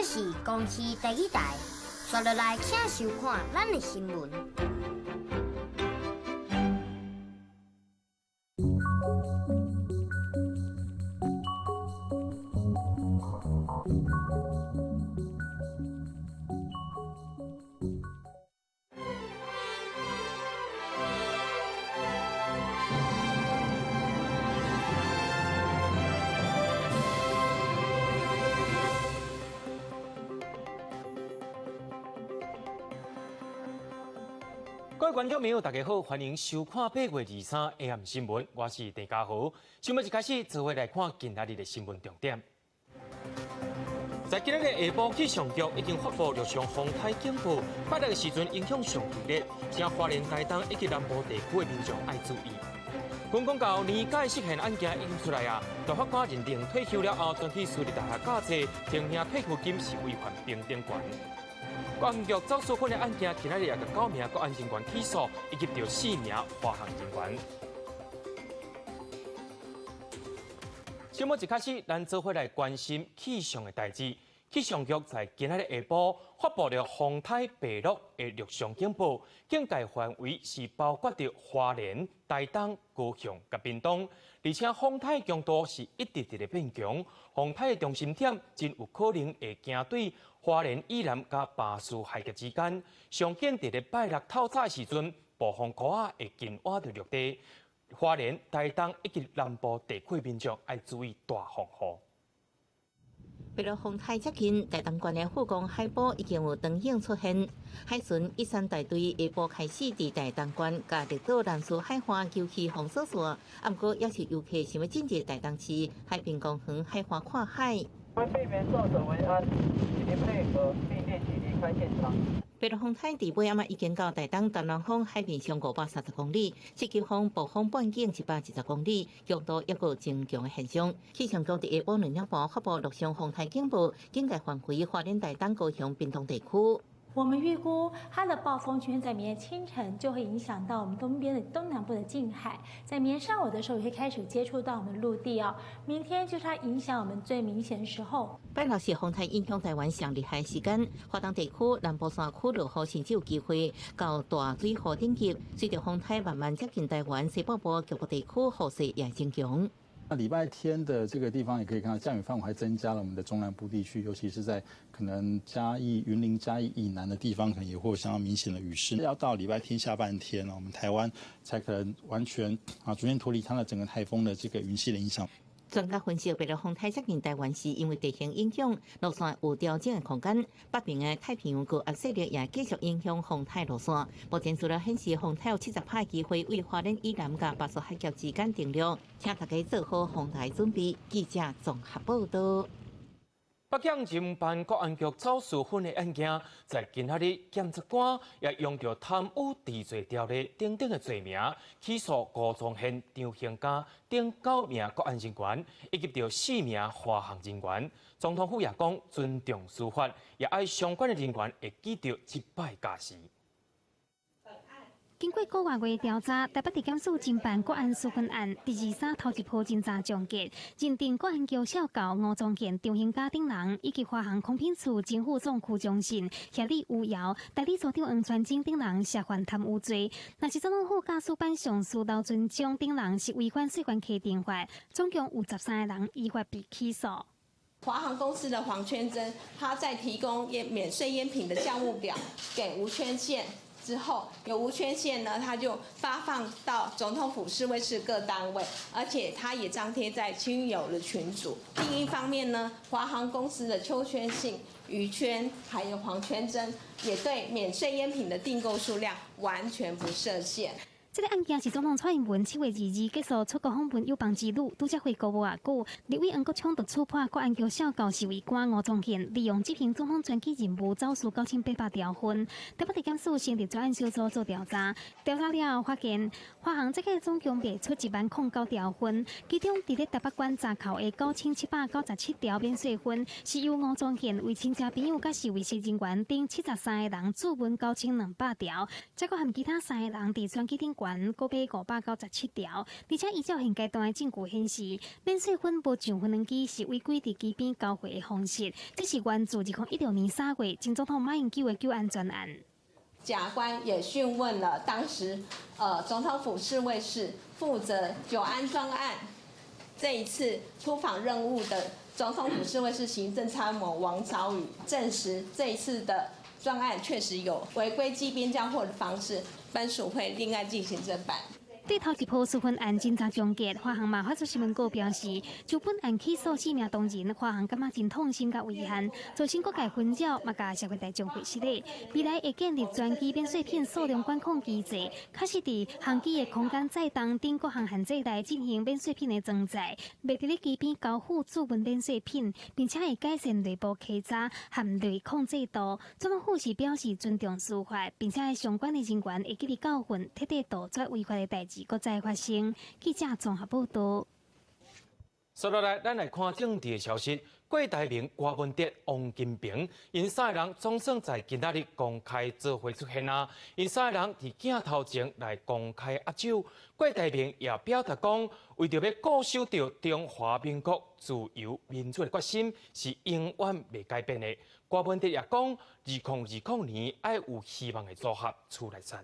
這是公視第二台，紲落來請收看咱的新聞。各位觀眾朋友，大家好，歡迎收看8月23 AM 新聞，我是鄭家豪。新聞一開始，做伙來看今仔日的新聞重點。在今日的下晡，氣象局已經發布陸上風颱警報，拜六的時陣影響上劇烈，請花蓮、台東以及南部地區的民眾愛注意。軍公教年改釋憲案件已經出來啊，大法官認定退休了後轉去私立大學教冊，停領退休金是違反平等權。國安局走私粉的案件，今仔日也共九名國安人員起訴，以及著四名華航人員。節目一開始，咱做伙來關心氣象的代誌。氣象局在今仔日下晡發布了風颱白鹿的陸上警報，警戒範圍是包括著花蓮、台東、高雄佮屏東，而且風颱強度是一直佇咧變強，風颱的中心點真有可能會行對花蓮以南佮巴士海峽之間。上緊佇咧拜六透早的時陣，暴風箍仔會緊倚著陸地。花蓮、台東以及南部地區民眾愛注意大風雨。白鹿風颱接近，台東縣的富岡海埔已經有長影出現。海巡一三大隊下晡開始佇台東縣佮綠島蘭嶼海岸遊戲封鎖線，啊，毋過猶是遊客想欲進入台東市海濱公園海岸看海。為避免造成維安，請您配合並立即離開現場。白鹿風颱佇尾暗仔已經到台東東南方海面上530公里，七級風暴風半徑120公里，強度猶閣增強的現象。氣象局佇下晡2點半發布陸上風颱警報，警戒範圍花蓮、台東、高雄、屏東地區。我們預估它的暴風圈在明天清晨就會影響到我們東邊的東南部的近海，在明天上午的時候也會開始接觸到我們陸地哦。明天就是它影響我們最明顯的時候。拜六是風颱影響台灣上厲害時間，華東地區南部山區落雨甚至有機會到大水雨等級。隨著風颱慢慢接近台灣西北部局部地區雨勢也增強。那禮拜天的這個地方也可以看到降雨範圍還增加了，我們的中南部地區，尤其是在可能嘉義、雲林、嘉義以南的地方，可能也會有相當明顯的雨勢。要到禮拜天下半天，我們台灣才可能完全逐漸脫離它的整個颱風的這個雲系的影響。專家分析，白鹿風颱接近台灣是因為地形影響，路線有調整的空間。北邊的太平洋高壓勢力也繼續影響風颱路線。目前資料顯示，風颱有70%機會對花蓮以南佮巴士海峽之間登陸，請大家做好風颱準備。記者綜合報道。北檢偵辦國安局走私粉的案件，在今仔日檢察官也用著貪污治罪條例等等的罪名，起訴吳宗憲、張興嘉等九名國安人員，以及著四名華航人員。總統府也講尊重司法，也愛相關的人員會記著這擺教示。經過個外月調查，台北地檢署偵辦國安私分案，佇23頭一波偵查終結，認定國安局少校吳宗憲、張興嘉等人，以及華航空品處前副總區忠信、協理吳堯、代理組長黃傳真等人涉犯貪污罪。若是總統府駕駛班上司劉尊章等人是違反稅關規定法，總共有13個人依法被起訴。華航公司的黃圈珍，他在提供免稅菸品的價目表給吳圈憲之後，有吳圈憲呢，他就發放到總統府侍衛室各單位，而且他也張貼在親友的群組。另一方面呢，華航公司的邱圈信、余圈還有黃圈珍，也對免稅菸品的訂購數量完全不設限。這個案件是總統蔡英文7月22結束出國訪問友邦之旅，拄才回國無偌久，立委黃國昌就觸破國安局少校侍衛官吳宗憲利用執行總統專機任務走私9800條薰。台北地檢署成立專案小組做調查，調查了後發現，華航這個總共賣出1萬零九條薰，其中佇咧台北縣查扣的9797條免稅薰，是由吳宗憲為親戚朋友佮侍衛室人員等73個人注文9200條，再閣含其他三個人佇專機頂懸，閣買597條。而且依照現階段的證據顯示，免稅品無上飛輪機是違規佇機邊交貨的方式。這是源自2016年3月前總統馬英九的久安專案。檢察官也訊問了當時，總統府侍衛室負責久安專案這一次出訪任務的總統府侍衛室行政參謀王昭宇，證實這一次的專案確實有違規機邊交貨的方式，本署會另案進行偵辦。對頭一波處分案偵查終結，華航嘛發出新聞稿表示，就本案起訴四名當事人，華航感覺真痛心佮遺憾，造成各界紛擾，嘛共社會大眾會失禮。未來會建立專機免稅品數量管控機制，確實佇航機的空間載重等各項限制來進行免稅品的裝載，袂佇咧機邊交付注文免稅品，並且會改善內部稽查和內控制度。總統府是表示尊重司法，並且相關的人員會記得教訓，徹底杜絕違法的代誌閣再發生。記者綜合報道。接落來，咱來看政治的消息。郭台銘、柯文哲、王金平，𪜶三个人總算在今仔日公開做伙出現啊！𪜶三个人佇鏡頭前來公開握手。郭台銘也表達講，為著欲固守著中華民國自由民主的決心，是永遠袂改變的。柯文哲也講，2020年愛有希望的組合出來選。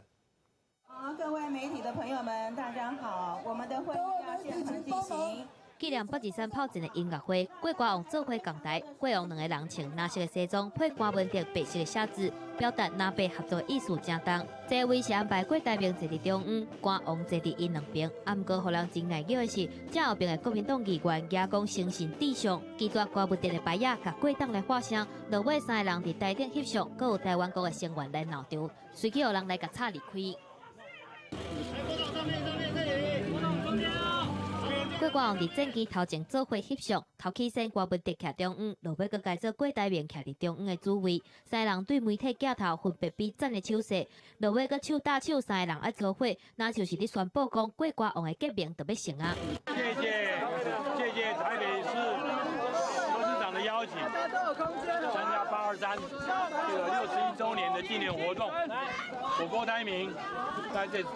好，各位媒體的朋友們，大家好，我們的會議要現場進行。紀念八二三炮戰的音樂會，郭歌王做伙仝台，郭王兩个人穿藍色的西裝，配柯文哲白色的寫字，表達藍白合作意思誠重。座位是安排郭台銘坐佇中央，歌王坐佇𪜶兩邊。啊，毋過予人真礙眼的是，正後爿的國民黨議員舉講誠信至上，拒絕柯文哲的牌仔，共郭董來喊聲。落尾三个人佇台頂翕相，閣有台灣國的成員來鬧場，隨去予人來共插離開。郭歌王佇戰機頭前做伙翕相，頭起先柯文哲徛中央，落尾閣改做郭台銘徛佇中央的主位。三个人對媒體鏡頭分別比讚的手勢，落尾閣手搭手，三个人愛做伙，若像是咧宣布講郭歌王的結盟就欲成啊！謝謝謝謝台北市柯市長的邀請，參加823這個61週年的紀念活動。我郭台銘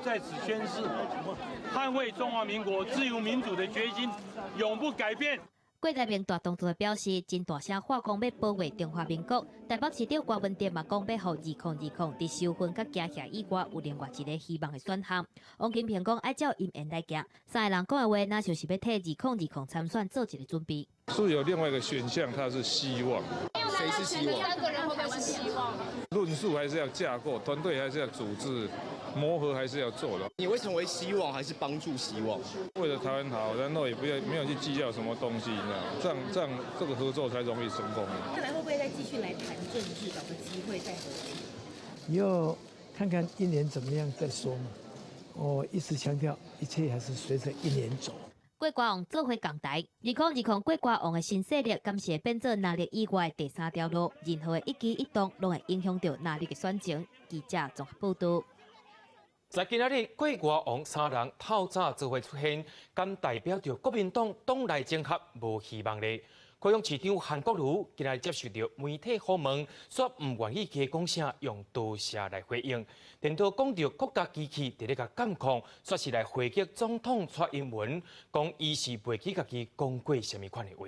在此宣誓，捍衛中華民國自由民主的決心永不改變。郭台銘大動作表示，真大聲喊講欲保衛中華民國。台北市長柯文哲嘛講欲予2020佇收分佮驚嚇以外，有另外一个希望的選項。王金平講愛照姻緣來行，三个人講的話，若就是欲替2020參選做一个準備。是有另外一個選項，他是希望。誰是希望？三個人會不會是希望？論述還是要架構，團隊還是要組織，磨合還是要做的。你會成為希望，還是幫助希望？為了台灣好，然後也不要沒有去計較什麼東西，你知道這樣這樣這個合作才容易成功。未來會不會再繼續來談政治，找個機會再合作？以後看看一年怎麼樣再說嘛。我一直強調，一切還是隨着一年走。郭歌王做伙仝台，2020郭歌王的新勢力，敢是會變做藍綠以外的第三條路？任何的一舉一動，攏會影響著藍綠的選情。記者綜合報道。在今仔日，郭歌王三人透早做伙出現，敢代表著國民黨黨內整合無希望咧？高雄市長韓國瑜今仔日接受著媒體訪問，煞毋願意加講啥，用多謝來回應。顛倒講著國家機器佇咧共監控，煞是來回擊總統蔡英文，講伊是袂記家己講過啥物款的話。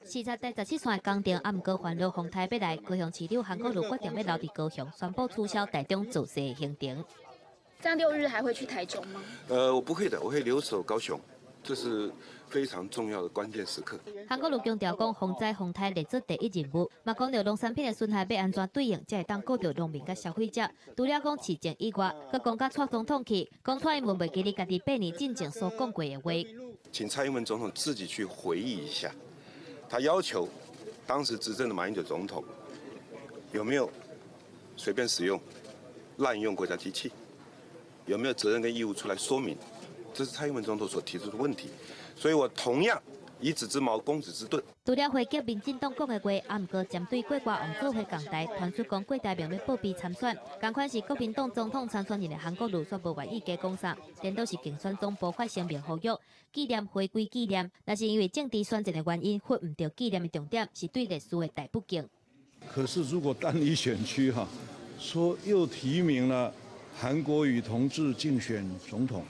視察第17線工程，啊，毋過環繞風台欲來，高雄市長韓國瑜決定欲留佇高雄，宣布取消台中造勢的行程。這樣6日還會去台中嗎？我不會的，我會留守高雄。這是非常重要的關鍵時刻。韓國瑜強調講，防災防颱列做第一任務，嘛講著農產品的損害欲按怎對應，才會當顧著農民佮消費者。除了講市政以外，閣講甲蔡總統去，講蔡英文袂記得家己8年進前所講過的話。請蔡英文總統自己去回憶一下，他要求當時執政的馬英九總統有沒有隨便使用、濫用國家機器，有沒有責任跟義務出來說明？這是蔡英文總統所提出的問題，所以我同樣以子之矛攻子之盾。除了回擊民進黨講的話，啊，毋過針對郭歌王做伙仝台，傳出講郭台銘欲報備參選，仝款是國民黨總統參選人的韓國瑜，煞無願意加講啥，顛倒是競選總部發聲明呼籲紀念回歸紀念，若是因為政治選戰的原因，忽毋著紀念的重點，是對歷史的大不敬。可是如果單一選區哈，說又提名了韓國瑜同志競選總統，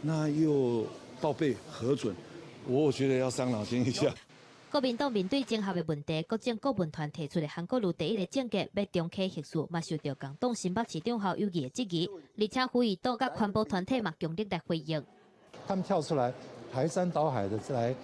那又報備核准，我覺得要傷腦筋一下。國民黨面對整合的問題，國政顧問團提出的韓國瑜第一个政見欲重啟核四，嘛受著共黨新北市長侯友宜的質疑，而且呼籲黨佮環保團體嘛強力來回應。他們跳出來排山倒海的來，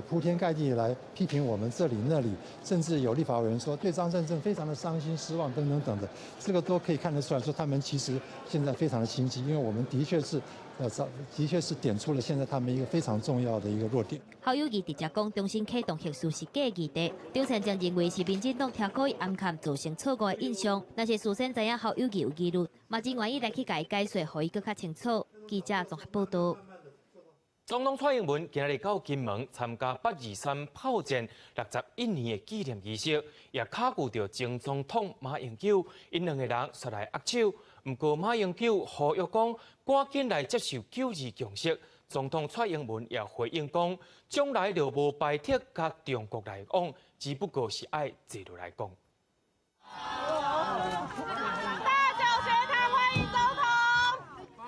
鋪天蓋地來批評我們這裡那裡，甚至有立法委員說對張善政非常的傷心失望等等等的，這個都可以看得出來，說他們其實現在非常的心急，因為我們的確是，的確是點出了現在他們一個非常重要的一個弱點。侯友宜直接講，重新啟動核四是假議題，張善政認為是民進黨刁故意掩蓋造成錯誤的印象。若是事先知影侯友宜有疑慮，嘛真願意來去共伊解說，予伊閣較清楚。記者綜合報導。總統蔡英文今日到金門參加823炮戰61年的紀念儀式，也跤遇著前總統馬英九，𪜶兩个人煞來握手。毋過馬英九呼籲講，趕緊來接受九二共識。總統蔡英文也回應講，將來就無排斥佮中國來往，只不過是愛坐落來講。大腳學堂歡迎總統。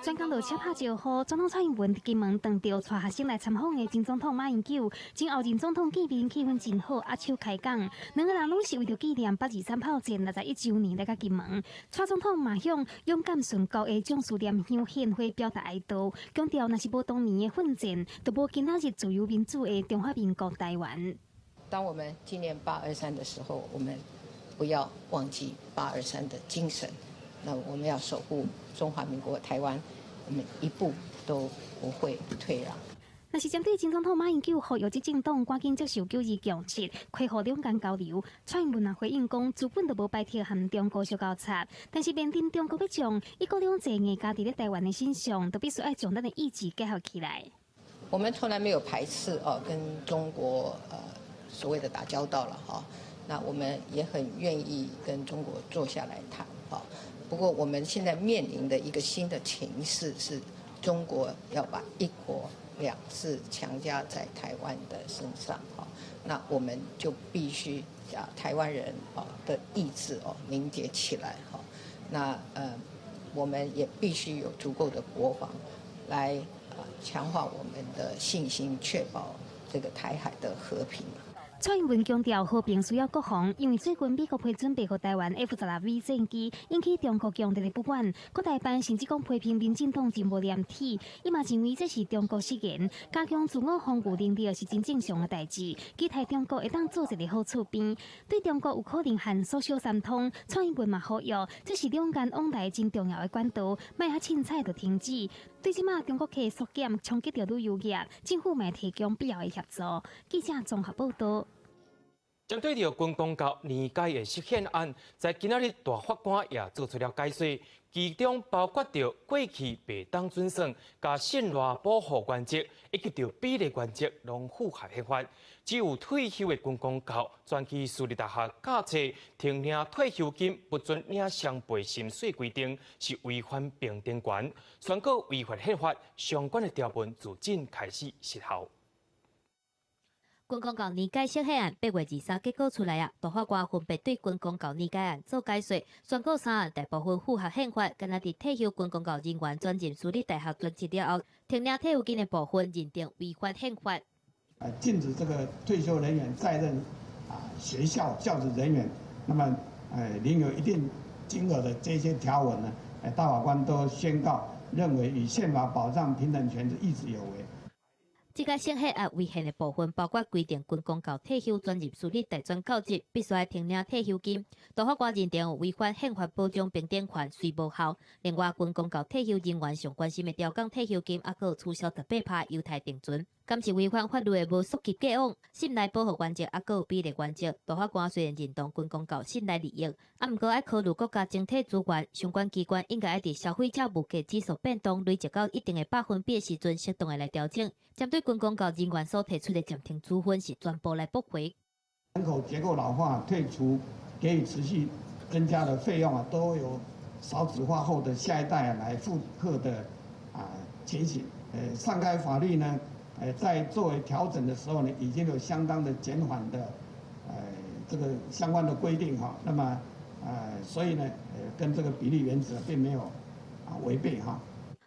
專工落車拍招呼，總統蔡英文佇金門碰著帶學生來參訪的前總統馬英九，前後任總統見面氣氛真好，握手開講。兩个人攏是為著紀念823炮戰61週年來到金門。蔡總統嘛向勇敢殉國的將士念香獻花表達哀悼，強調若是無當年的奮戰，就無今仔日自由民主的中華民國臺灣。當我們紀念八二三的時候，我們不要忘記八二三的精神。那我們要守護中華民國臺灣。我們一步都不會退讓。若是針對前總統馬英九呼籲執政黨趕緊接受九二共識，恢復兩岸交流，蔡英文也回應講，資本就無排斥和中國相交叉，但是面臨中國欲將一國兩制硬加佇咧臺灣的身上，就必須愛將咱的意志結合起來。我們從來沒有排斥哦，跟中國所謂的打交道了哈。那我們也很願意跟中國坐下來談哈。不過我們現在面臨的一個新的情勢是，中國要把一國兩制強加在台灣的身上哈。那我們就必須把台灣人的意志哦凝結起來哈。那我們也必須有足夠的國防來強化我們的信心，確保這個台海的和平。蔡英文強調和平需要國防，因為最近美國批准賣予臺灣 F-16V 戰機，引起中國強烈的不滿。國台辦甚至講批評民進黨真無廉恥，伊嘛認為這是中國失言，加強自我防禦能力是真正常的代誌。期待中國會當做一个好厝邊，對中國有可能限縮小三通，蔡英文嘛呼籲，這是兩岸往來真重要的管道，莫遐凊彩就停止。對這馬中國客縮減衝擊著旅遊業，政府嘛提供必要的協助。記者綜合報導。針對著軍公教年改的釋憲案，在今仔日大法官也做出了解說，其中包括著過去袂當準算、佮信賴保護原則以及著比例原則，攏符合憲法。只有退休的軍公教轉去私立大學教冊，停領退休金，不准領雙倍薪水規定，是違反平等權，宣告違反憲法，相關的條文自今開始失效。軍公教年改釋憲案8月23結果出來啊！大法官分別對軍公教年改案做解說，宣告三案大部分符合憲法，敢若佇退休軍公教人員轉任私立大學專職了後，停領退休金的部分認定違反憲法。禁止這個退休人員在任學校教職人員，那麼領有一定金額的這些條文呢，大法官都宣告認為與憲法保障平等權之意志有違。這个釋憲案違憲的部分，包括規定軍公教退休轉入私立大專教職，必須愛停領退休金。大法官認定違反憲法保障平等權，雖無效。另外，軍公教退休人員上關心的調降退休金，猶閣取消18%優待定存，敢是違反法律的無溯及既往。信賴保護原則，猶閣有比例原則。大法官雖然認同軍公教信賴利益，啊，毋過愛考慮國家整體資源，相關機關應該愛佇消費者物價指數變動累積到一定的百分比的時陣，適當的來調整。針對軍公教人員所提出的暫停處分，是全部來駁回。人口結構老化，退出給予持續增加的費用啊，都由少子化後的下一代來負荷的情形。上該法律呢，在作為調整的時候呢，已經有相當的減緩的，這個相關的規定哈。那麼，所以呢，跟這個比例原則並沒有違背哈。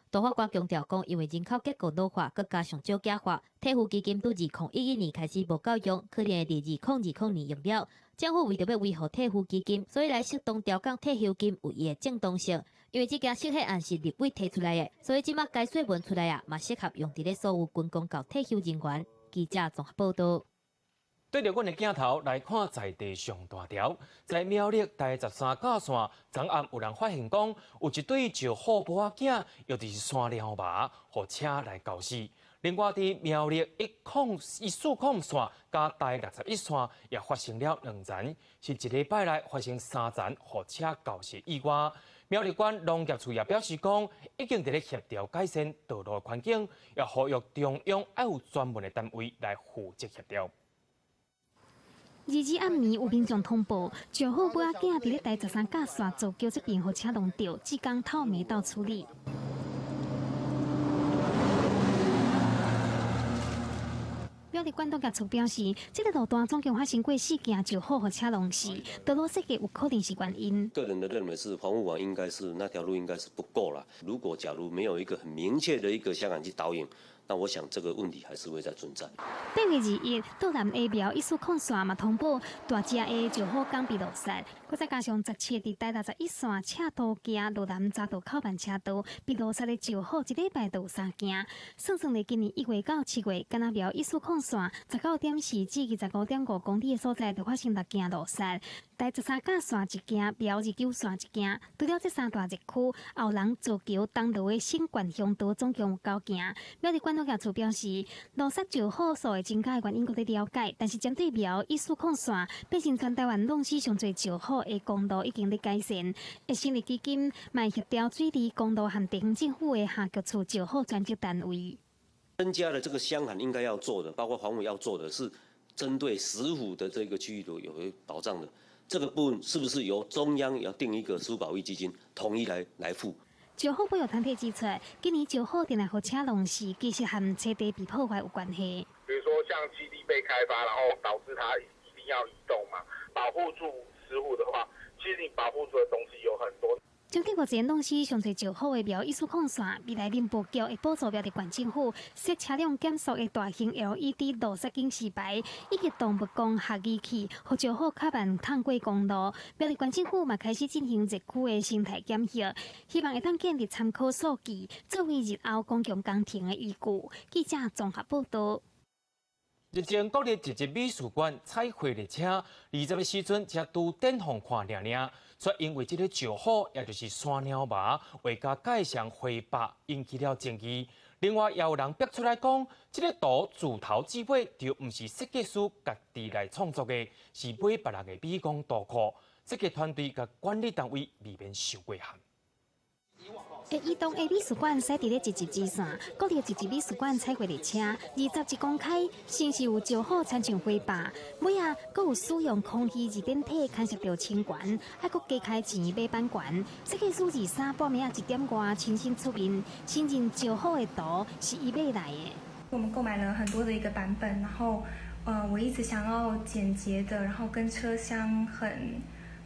大法官強調講，因為人口結構老化，閣加上少子化，退撫基金對2011年開始無夠用，可能會佇2020年用了。政府為著欲維護退撫基金，所以來適當調降退休金有伊的正當性。因為這件釋憲案是立委提出來的，所以這馬改說文出來啊，嘛適合用佇咧所有軍公教退休人員。記者綜合報導。對著阮的鏡頭來看，在地上大條，在苗栗台十三甲線，昨暗有人發現講，有一對石虎母仔囝，又就是山貓猫，予車來咬死。另外，佇苗栗104線佮台61線，也發生了兩層，是一禮拜內發生三層予車咬死意外。苗栗縣農業處也表示講，已經佇咧協調改善道路環境，也呼籲中央愛有專門的單位來負責協調。22暗暝有民眾通報，石虎母仔囝佇咧台十三甲線造橋這邊予車挵著，志工透暝到處理。苗栗縣農業處表示，這個路段總共發生過四件石虎予車挵死，道路設計有可能是原因。個人的認為是防護網應該是那條路應該是不夠啦。如果假如沒有一個很明確的一個箱桿去導引，那我想這個問題還是會再存在。8月21，道南下苗140線嘛通報大隻的石虎港被路殺，閣再加上17佇台61線赤道行路南匝道口慢車道被路殺的石虎，一禮拜就有三件。算算咧，今年1月到7月，敢若苗140線19.4至25.5公里的所在，就發生6件路殺。台13甲線一件，苗29線一件。除了這三大熱區，後人造橋東路的新冠鄉道總共有9件。苗栗縣農業處表示，路殺石虎數會增加的原因，閣咧了解，但是針對苗140線變成全台灣挵死上濟石虎的公路，已經咧改善。會成立基金，嘛會協調水利公路和地方政府的下局處石虎專責單位。增加了這個箱涵應該要做的，包括防護要做的是針對石虎的這個區域都有保障的。這個部分是不是由中央要定一個石虎保育基金，統一來付？石虎保育團體指出，今年石虎定來予車挵死，其實和棲地被破壞有關係。比如說像基地被開發，然後導致它一定要移動嘛。保護住石虎的話，其實你保護住的東西有很多。針對目前挵死上濟石虎的苗140線，未來林務局會補助苗栗縣政府設車輛減速的大型 LED 路殺警示牌，以及動物光學儀器，予石虎較慢通過公路。苗栗縣政府嘛開始進行熱區的生態檢核，希望會當建立參考數據，作為日後公共工程的依據。記者綜合報導。日前，國立一一美術館彩繪列車20日時陣才拄頂風看爾爾，卻因為這个石虎，也就是山貓猫，畫家蓋上繪白，引起了爭議。另外，也有人逼出來講，這个圖自頭至尾就毋是設計師家己來創作的，是買別人的美工圖庫。設計團隊佮管理單位未免傷過限。會移動的美術館駛佇咧一一支線，國立一一美術館彩繪列車21公開，先是有石虎親像繪畫，尾仔閣有使用空氣二點體牽涉著侵權，還閣加開錢買版權。設計師23半暝仔1點外親身出面，承認石虎的圖是伊買來的。我們購買了很多的一個版本，然後，我一直想要簡潔的，然後跟車廂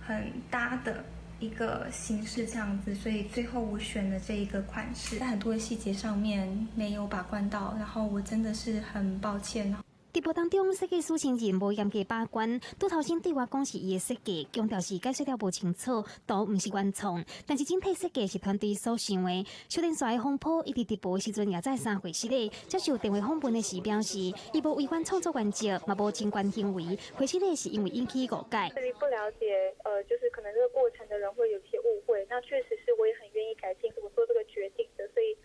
很搭的一個形式這樣子，所以最後我選了這一個款式，在很多的細節上面沒有把關到，然後我真的是很抱歉。直播當中，設計師承認無嚴格把關，拄頭先對外講是伊的設計，強調是解釋了無清楚，圖毋是原創，但是整體設計是團隊所想的。小電線的風波，伊佇直播時陣也在三會室內接受電話訪問的時表示，伊無違反創作原則，嘛無侵權行為，會室內是因為引起誤解。對於不了解，就是可能這個過程的人會有一些誤會，那確實是我也很願意改進我做這個決定的，所以，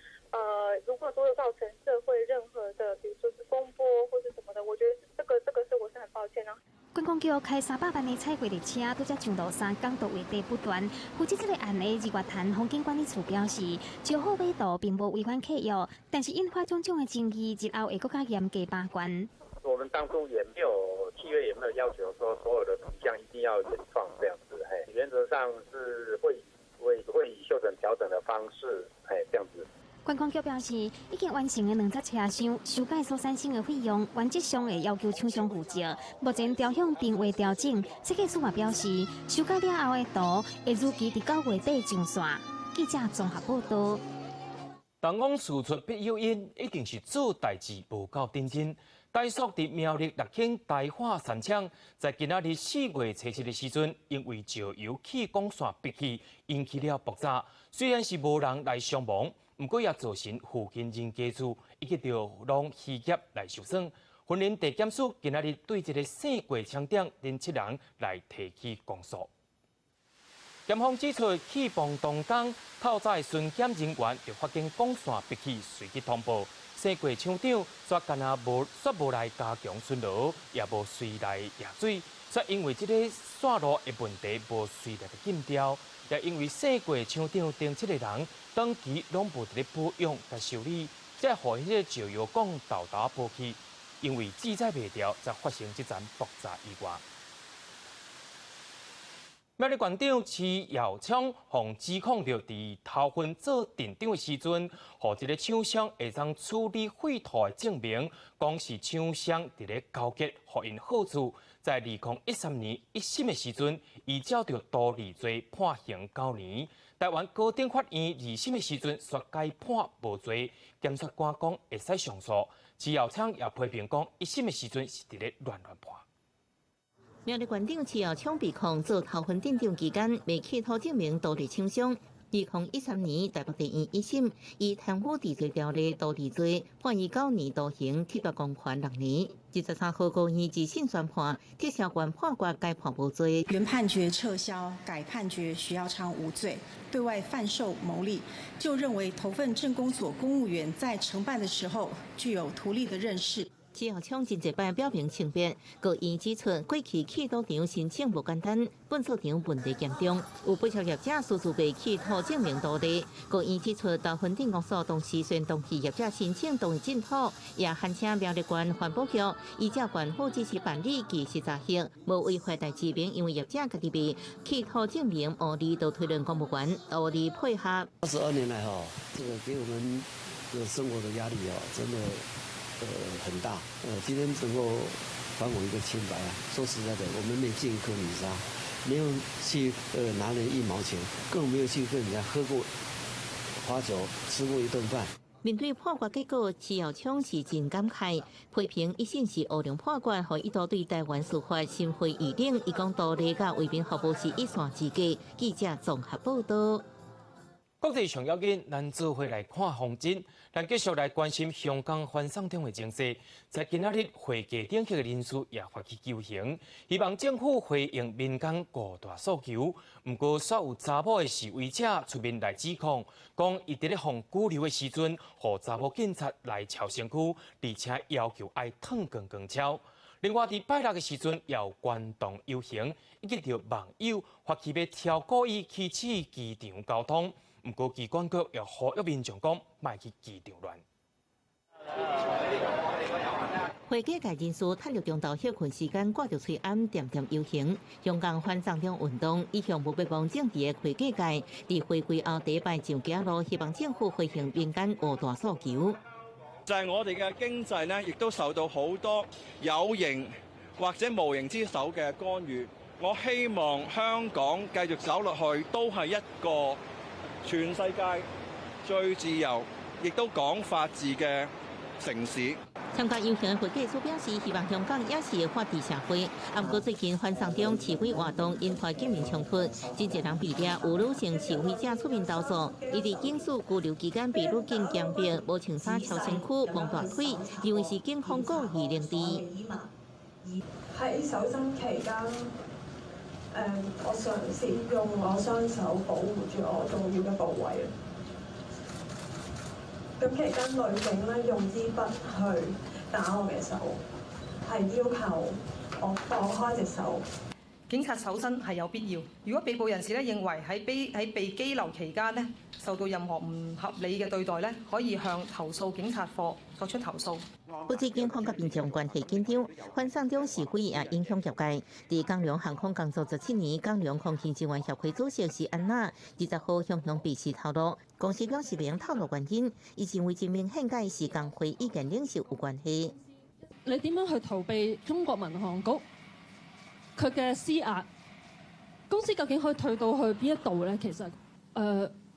如果說造成社會任何的，比如說是風波或是什麼的，我覺得這個是我是很抱歉的。觀光局開300萬的彩繪列車，拄則上路三工都話題不斷。負責這個案的日月潭風景管理處表示，石虎買圖並無違反契約，但是引發種種的爭議，日後會閣較嚴格把關。我們當初也沒有契約，也沒有要求說所有的圖像一定要原創這樣子，嘿，原則上是會以修整調整的方式，嘿，這樣子。觀光局表示，已經完成的兩節車廂修改所產生的費用，原則上會要求廠商負責。目前調向並未調整。設計師嘛表示，修改了後的圖會如期佇9月底上線。記記者綜合報道。人講事出必有因，一定是做代誌無夠認真。台塑佇苗栗六輕台化三廠，在今仔日4月初7的時陣，因為石油氣管線爆氣，引起了爆炸。雖然是無人來傷亡，毋過也造成附近人家厝以及著攏漁業來受損。雲林地檢署今仔日對這个姓郭廠長等七人來提起公訴。檢方指出，氣泵當工透早巡檢人員就發現管線爆氣，隨即通報。姓郭廠長煞敢若無，煞無來加強巡邏，也無隨來驗水，煞因為這个線路的問題無隨來禁掉，也因為姓郭廠長等七个人長期攏無佇咧保養佮修理，才予彼个石油管沓沓爆去，因為制裁袂牢，才發生這場爆炸意外。苗栗縣長徐耀昌予指控著佇頭份做鎮長的時陣，予這个廠商會當處理廢土的證明，講是廠商佇咧勾結，予𪜶好處。在2013年一審的時陣，依照著圖利罪判刑9年。台灣高等法院二審的時陣，煞改判無罪。檢察官講會使上訴。徐耀昌也批評講，一審的時陣是佇咧亂亂判。苗栗縣長徐耀昌被控做頭份鎮長期間，賣契土證明圖利廠商。2013年台北地院一審以貪污治罪條例圖利罪判伊9年徒刑，剝奪公權6年。23號高院二審宣判，撤銷原判決，改判無罪。原判決撤銷，改判決徐耀昌無罪。對外販售牟利，就認為頭份鎮公所公務員在承辦的時候具有圖利的認識。徐耀昌真濟擺表明清白，高院指出過去棄土場申請無簡單，糞掃場問題嚴重，有不少業者私自賣契土證明圖利。高院指出，頭份鎮公所當時雖然同意業者申請同意進土，也函請苗栗縣環保局依照縣府指示辦理及實查核，無違法代誌明，因為業者家己賣契土證明牟利，就推論公務員圖利配合。22年來吼，這個給我們的生活的壓力哦，真的。很大，今天能夠還我一個清白啊！說實在的，我們沒進一顆米沙，沒有去拿人一毛錢，更沒有去跟人家喝過花酒，吃過一頓飯。面對判決結果，徐耀昌是真感慨，批評一審是烏龍判決，予伊都對台灣司法心灰意冷。伊講圖利佮為民服務是一線之隔。記者綜合報道。國際上要緊，咱做伙來看風箏，咱繼續來關心香港反送中的情勢。在今仔日會計頂級的人士也發起遊行，希望政府回應民間五大訴求。毋過，煞有查某的示威者出面來指控，講伊佇咧予拘留的時陣，予查某警察來撨身軀，而且要求愛褪光光撨。另外，佇拜六的時陣，也有觀眾遊行，以及著網友發起欲超故意起始機場交通。毋過，機管局也呼籲民眾講，莫去機場亂。會計界人士趁著中晝歇睏時間，掛著喙罨，恬恬遊行。香港反送中運動一向無欲望政治的會計界，佇回歸後第一擺上街路，希望政府回應民間五大訴求。就係我哋嘅經濟呢，亦都受到好多有形或者無形之手嘅干預。我希望香港繼續走落去，都係一個全世界最自由，亦都講法治嘅城市。參加遊行的會計師表示，希望香港也是法治社會。毋過最近反送中示威活動引發警民衝突，真濟人被掠，有女性示威者出面投訴，伊佇警署拘留期間被女警強迫無穿衫撨身軀、摸大腿，認為是警方故意凌遲。喺搜身期間，我嘗試用我雙手保護住我重要嘅部位。咁期間女警咧用支筆去打我嘅手，係要求我放開隻手。警察搜身係有必要。如果被捕人士咧認為喺被羈留期間咧受到任何唔合理嘅對待咧，可以向投訴警察課作出投訴。不止警方佮民眾關係緊張，反送中示威也影響業界。佇港龍航空工作17年，港龍空勤職員協會主席是安娜，20號雄雄被示透露，公司表示袂用透露原因，伊認為這明顯佮是工會意見領袖有關係。你點樣去逃避中國民航局佢嘅施壓？公司究竟可以退到去邊一度咧？其實，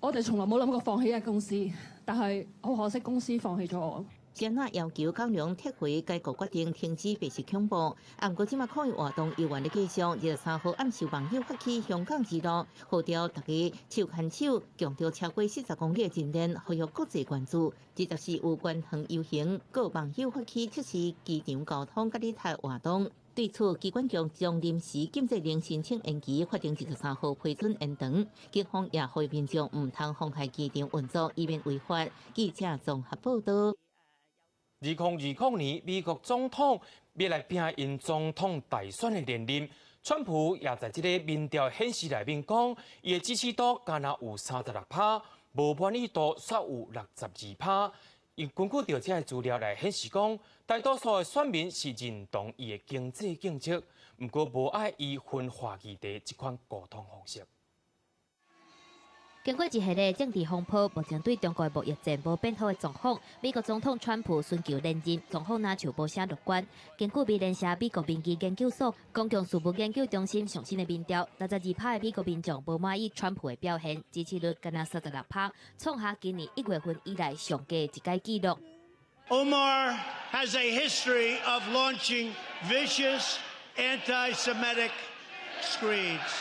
我哋從來冇諗過放棄一間公司，但係好可惜公司放棄咗我。先那要求港龍撤回該國決定，停止白色恐怖。啊，毋過這馬抗議活動猶原咧繼續。23號暗時網友發起香港之路，號召大家手牽手，共著超過40公里的陣列，呼籲國際關注。24有關園遊行，閣有網友發起測試機場交通佮旅客活動。對此，機管局將臨時禁制令申請延期，法定23號批准延長。警方也呼籲民眾毋通妨害機場運作，以免違法。記者綜合報導。2020年，美國總統欲來拚𪜶總統大選的連任，川普也在這个民調顯示內面講，伊的支持度敢若有36趴，無滿意度煞有62趴。伊根據著這个資料來顯示講，大多數的選民是認同伊的經濟政策，毋過無愛伊分化議題這款溝通方式。經過一系列政治風波，目前對中國貿易戰無變好的狀況，美國總統川普尋求連任，狀況若像無啥樂觀。根據美聯社美國民意研究所公共事務研究中心上新的民調，62趴的美國民眾無滿意川普的表現，支持率干焦36趴，創下今年1月份以來上低的一屆紀錄。 Omar has a history of launching vicious anti-Semitic screeds.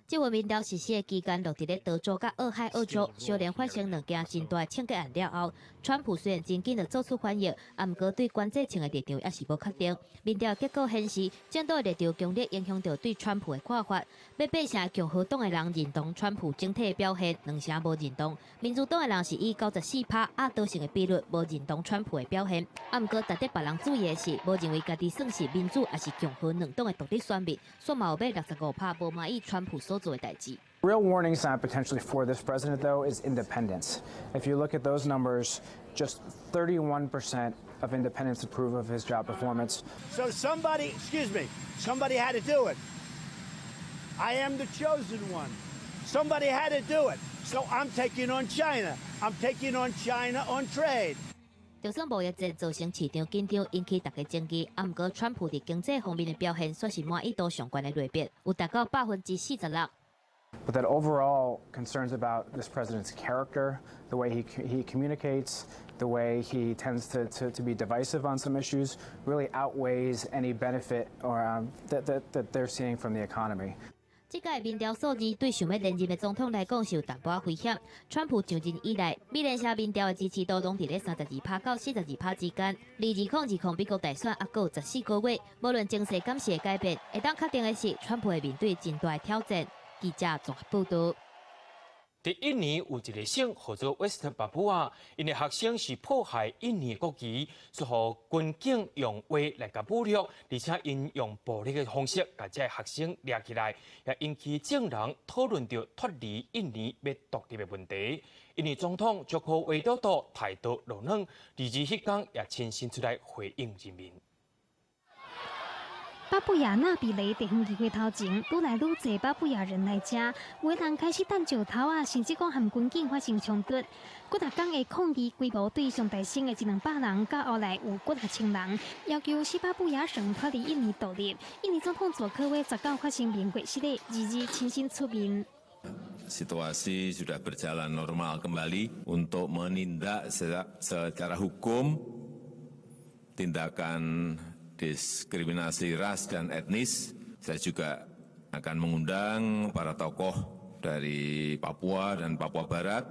這份民調實施的期間，落佇咧德州佮俄亥俄州，相連發生兩件真大的槍擊案了後，川普雖然真緊就做出反應，啊，毋過對關稅戰的立場猶是無確定。民調結果顯示，政黨立場強烈影響著對川普的看法。欲八成共和黨的人認同川普整體的表現，兩成無認同。民主黨的人是以94趴壓倒性的比率無認同川普的表現。啊，毋過值得別人注意的是，無認為家己算是民主抑是共和兩黨的獨立選民，煞嘛有欲65趴無滿意川普所做的代誌。 Real warning sign potentially for this president, though, is independents. If you look at those numbers, just 31% of independents approve of his job performance. So somebody, excuse me, somebody had to do it. I am the chosen one. Somebody had to do it. So I'm taking on China. I'm taking on China on trade. 就算貿易戰造成市場緊張，引起大家爭議，啊，毋過川普佇經濟方面的表現，煞是滿意度上懸的類別，有達到46%。 But that overall concerns about this president's character, the way he communicates, the way he tends to be divisive on some issues, really outweighs any benefit or that they're seeing from the economy. 這屆民調數字對想欲連任的總統來講是有淡薄仔危險。川普上任以來，美聯社民調的支持度攏佇咧32趴到42趴之間。離2020美國大選猶閣有14個月，無論情勢敢是會改變，會當確定的是，川普會面對真大的挑戰。記者綜合報導。佇印尼有一个省號做 West Papua，𪜶的學生是破壞印尼國旗，煞予軍警用話來共侮辱，而且𪜶用暴力的方式共這个學生掠起來，也引起眾人討論著脫離印尼欲獨立的問題。印尼總統佐科維多多態度落軟，22彼工也親身出來回應人民。巴布亞納比雷地方議會頭前，愈來愈濟巴布亞人來遮，有的人開始擲石頭仔，甚至講和軍警發生衝突。幾若工的抗議規模對上大聲的一兩百人，到後來有幾若千人，要求西巴布亞省脫離印尼獨立。印尼總統佐科威19發生面會失禮，22親身出面。 Situasi sudah berjalan normal kembali untuk menindak secara hukum tindakan diskriminasi ras dan etnis. Saya juga akan mengundang para tokoh dari Papua dan Papua Barat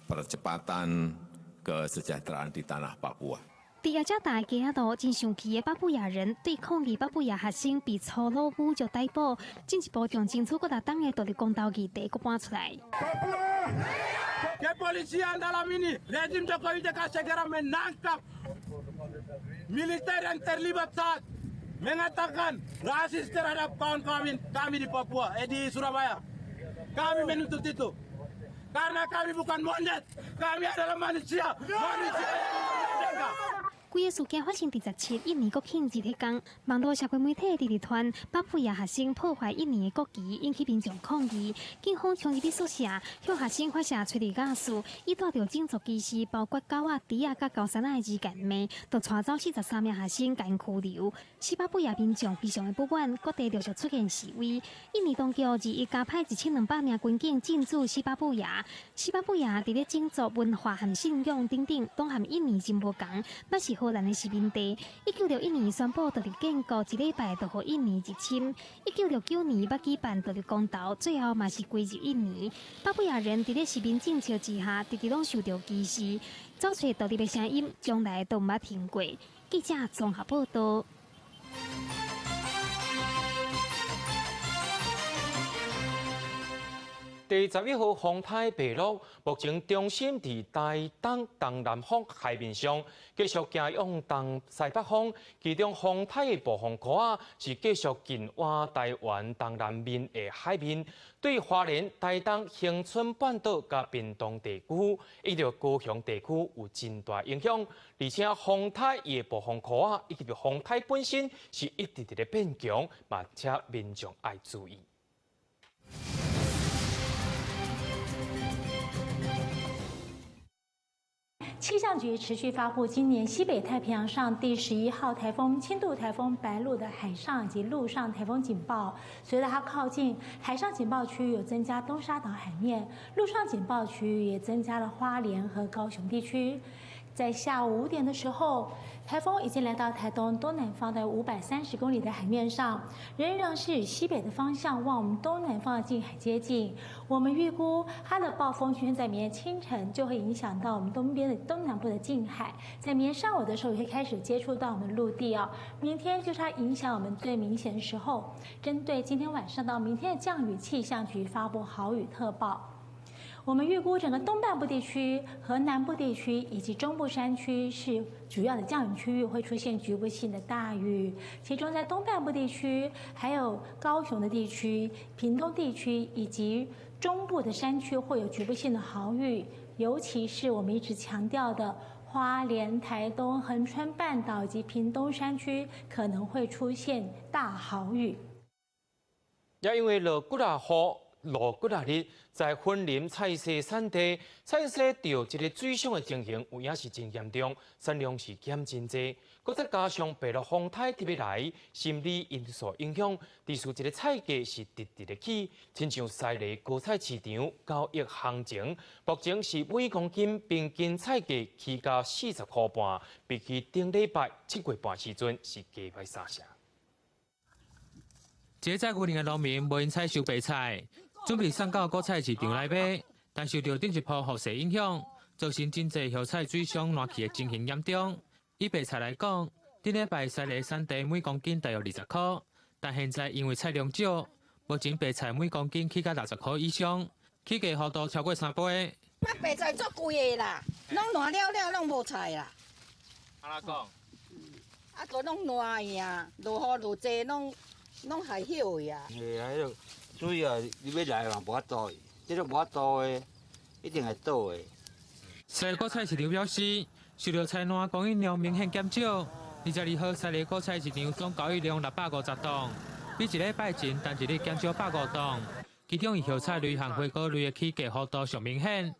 percepatan kesejahteraan di tanah Papua. 佇雅加達街仔路，真生氣的巴布亞人對抗議巴布亞學生被粗魯侮辱逮捕，進一步將爭取幾若冬的獨立公投議題閣搬出來。 Kepolisian dalam ini rezim Jokowi JK segera menangkap militer yang terlibat saat mengatakan rasis terhadap kawan kami kami di Papua, eh di Surabaya. Kami menuntut itu. Karena kami bukan monyet, kami adalah manusia, manusia yang merdeka. 規个事件發生佇17印尼國慶節彼工，網路社會媒體佇佇傳巴布亞學生破壞印尼的國旗，引起民眾抗議。警方衝入去宿舍，向學生發射催淚瓦斯，伊帶著種族歧視，包括狗仔、豬仔佮高山仔的字眼罵，就帶走43名學生共拘留。西巴布亞民眾非常的不滿，各地陸續出現示威。印尼當局21加派1200名軍警進駐西巴布亞。西巴布亞佇咧種族、文化和信仰等等，攏和印尼真無仝，捌是荷蘭的殖民地。1961年宣布獨立建國，一禮拜就予印尼入侵。1969年捌舉辦獨立公投，最後嘛是歸入印尼。巴布亞人佇咧殖民政策之下，直直攏受著歧視，走揣獨立的聲音，從來都毋捌停過。記者綜合報道。第11號風颱白鷺，目前中心佇台東東南方海面上，繼續行向東西北方。其中風颱的暴風圈仔是繼續緊倚台灣東南面的海面，對花蓮、台東、恆春半島佮屏東地區，以及高雄地區有真大影響。而且風颱伊的暴風圈仔以及風颱本身是一直佇咧變強，嘛請民眾愛注意。氣象局持續發布今年西北太平洋上第11號颱風輕度颱風白鷺的海上以及陸上颱風警報。隨著它靠近，海上警報區域有增加東沙島海面，陸上警報區域也增加了花蓮和高雄地區。在下午5點的時候，颱風已經來到台東東南方的530公里的海面上，仍然是以西北的方向往我們東南方的近海接近。我們預估它的暴風圈在明天清晨就會影響到我們東邊的東南部的近海，在明天上午的時候也會開始接觸到我們陸地哦。明天就是它影響我們最明顯的時候。針對今天晚上到明天的降雨，氣象局發布豪雨特報。我們預估整個東半部地區和南部地區以及中部山區是主要的降雨區域，會出現局部性的大雨。其中在東半部地區、還有高雄的地區、屏東地區以及中部的山區會有局部性的豪雨，尤其是我們一直強調的花蓮、台東、恆春半島以及屏東山區可能會出現大豪雨。也因為落幾若雨。落幾若日，在雲林菜市產地，菜市著這个水傷的情形，有影是真嚴重，產量是減真濟。閣再加上白鷺風颱特別來，心理因素影響，致使這个菜價是直直的起。親像西螺果菜市場交易行情，目前是每公斤平均菜價起到40塊半，比起頂禮拜7月半時陣是加了3成。這個在雲林的農民無閒採收白菜。準備送到果菜市場來賣，但受著頂一波雨勢影響，造成真濟葉菜水傷爛去的情形嚴重。以白菜來講，頂禮拜西螺產地每公斤大約20塊，但現在因為菜量少，目前白菜每公斤起到60塊以上，起價幅度超過3倍。那白菜足貴的啦，攏爛了了，攏無菜啦。按怎講？啊，閣攏爛去啊，落雨落濟，攏害朽去啊。是啊，彼个水啊，你欲來嘛無法度，這个無法度的，一定會倒的。西螺果菜市場表示，受著菜爛供應量明顯減少。22號西螺果菜市場總交易量650噸，比一禮拜前單一日減少105噸。其中以葉菜類和水果類的起價幅度上明顯，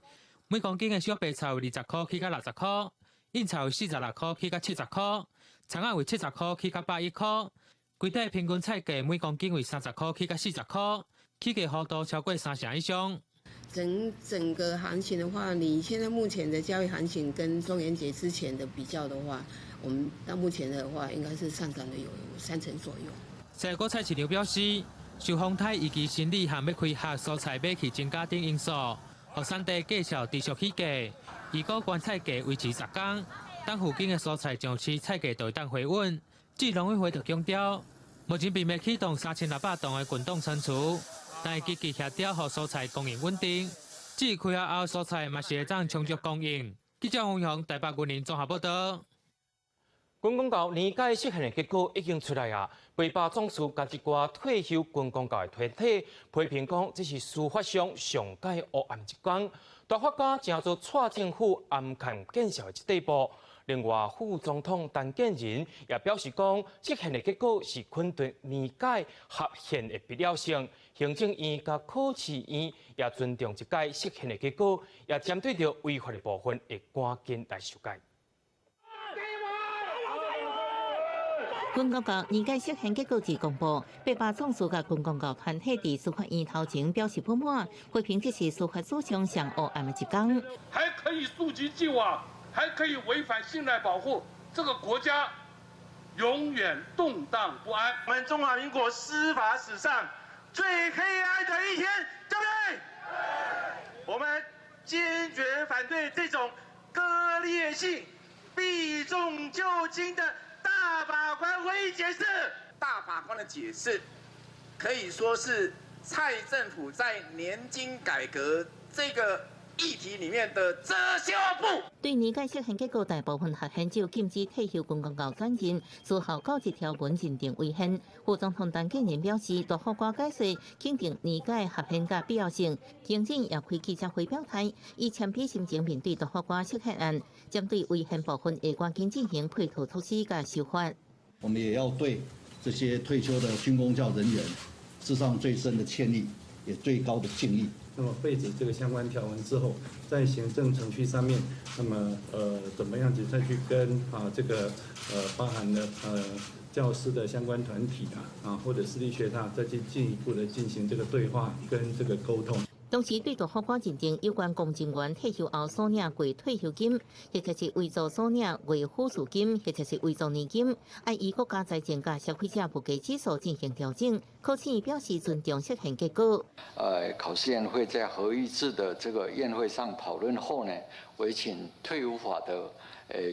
每公斤的小白菜為20塊起到60塊，胤菜為46塊起到70塊，蔥仔為70塊起到110塊。規體平均菜價每公斤為30塊起到40塊，起價幅度超過3成以上。整個行情的話，你現在目前的交易行情跟中元節之前的比較的話，我們到目前的話應該是上漲了有3成左右。西螺果菜市場表示，受風颱以及生理和欲開學蔬菜買氣增加等因素，予產地繼續持續起價，預估原菜價維持10天，等附近的蔬菜上市，菜價就會當回穩。至農委會就強調，目前並未啟動3600棟的滾動倉儲，但會積極協調，予蔬菜供應穩定。至於開學後蔬菜嘛是會當充足供應。記者黃雄台北雲林綜合報導。軍公教年改釋憲的結果已經出來啊！被罷總辭佮一寡退休軍公教的團體批評講，這是司法上上蓋黑暗一天。大法官成做蔡政府暗崁見效的這地步。另外，副總統陳建仁也表示講，釋憲的結果是肯定年改合憲的必要性。行政院佮考試院也尊重這屆釋憲的結果，也針對著違法的部分會趕緊來修改。軍公教年改釋憲結果一公布，八百壯士佮軍公教團體佇司法院頭前表示不滿，批評這是司法史上上黑暗的一天。還可以溯及既往，還可以違反信賴保護，這個國家永遠動盪不安。我們中華民國司法史上最黑暗的一天，對不對？我們堅決反對這種割裂性、避重就輕的大法官會議解釋。大法官的解釋可以說是蔡政府在年金改革這個議題裡面的遮羞布。對年改釋憲結果，大部分合憲就禁止退休軍公教轉任，事後九一條文認定違憲。副總統陳建仁表示，大法官解釋肯定年改合憲佮必要性。行政也開記者會表態，以謙卑心情面對大法官釋憲案，針對違憲部分會趕緊進行配套措施佮修法。我們也要對這些退休的軍公教人員致上最深的歉意，也最高的敬意。那麼廢止這個相關條文之後，在行政程序上面，那麼怎麼樣子再去跟這個包含了教師的相關團體或者私立學校再去進一步的進行這個對話跟這個溝通。同時對大法官認定有關公職員退休後所領月退休金，或者是遺族所領月撫恤金，或者是遺族年金，按依國家財政佮消費者物價指數進行調整。考試院表示尊重釋憲結果。考試院會在合議制的這個院會上討論後呢，委請退伍法的